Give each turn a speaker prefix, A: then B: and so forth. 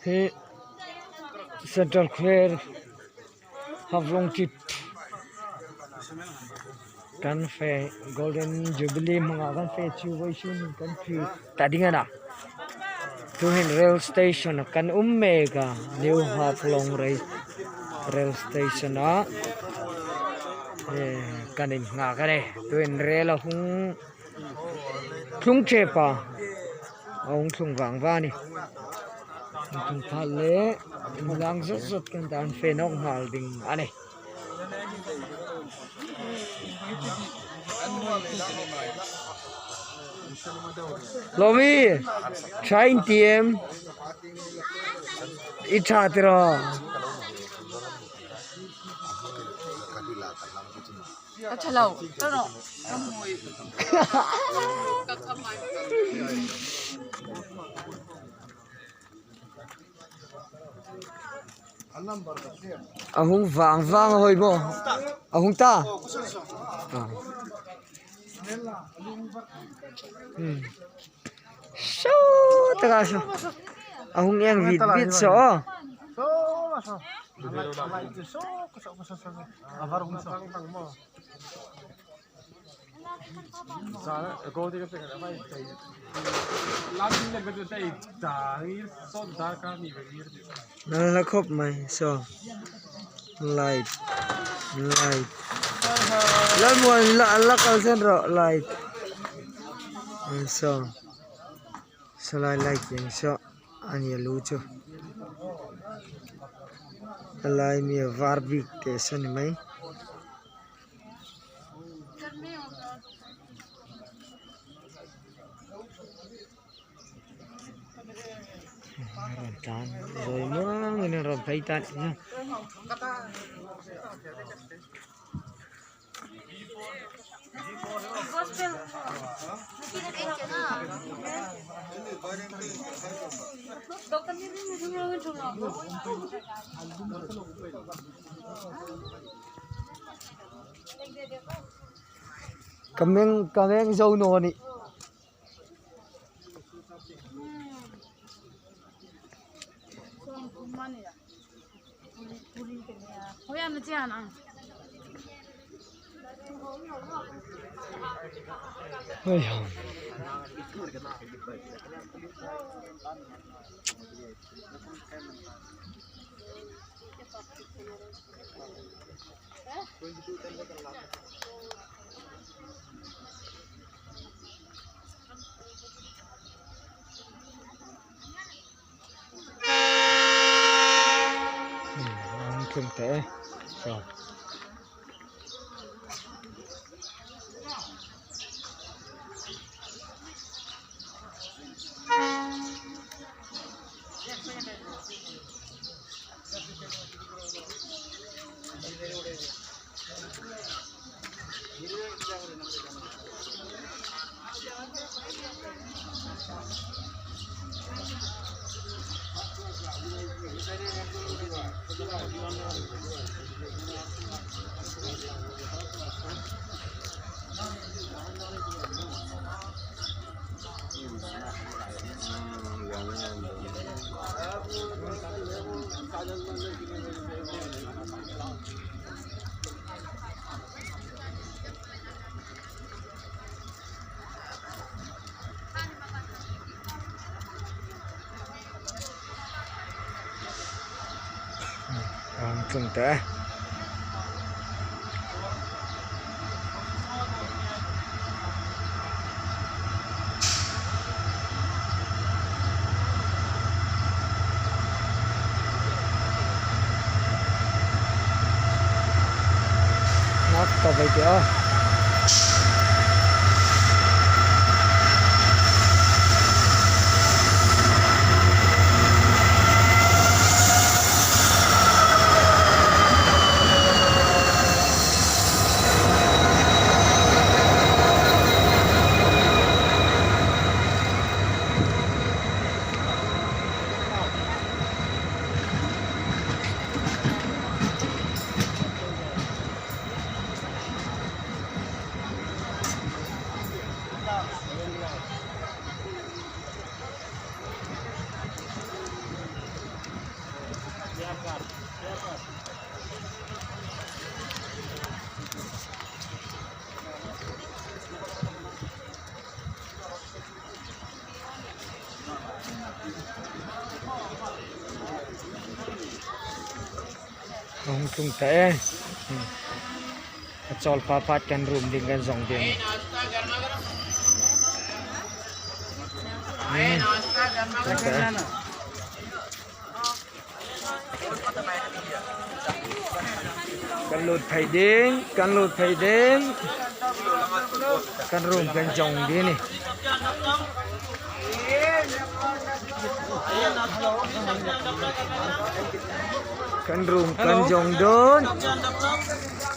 A: Hi central square Haflong chip kan fe golden jubilee hmangah kan fe chu vawichhung kan phi ta ding a na chuhin rail station ah kan awm mek a new Haflong rail station ah kan innghak a ni tuin rail a hung thlung tep a a hung thlung vang vang a ni thung phal leh inlang zawt zawt kan tan fan a awm nghal ding a ni. Lawmi tha in ti em i tha tiraw.
B: Ka tha lo ka rawh ka hmui ka ka hmai.
A: A hung vang vang a hawi maw a hung ta saw takah saw a hung eng vit vit saw aw. Nalh khawp mai saw light light lalmuan la kal zen rawh light saw sawlai light eng saw a ni a lu chu a lai mi a var bik teh saw ni mai. Rawn tlan zawi muangin a rawn phei tan a. Ka meng ka meng zo naw a nih. An tlum teh e saw. An tlum teh e. Nak ta vai teh a. Ka hung tlung ta e. Ka chawl pa pat kan room ding kan zong ding. Tlung ta e. Kan lut phei ding, kan lut phei ding. Kan room kan jong ding ni. Kan room kan jong dawn.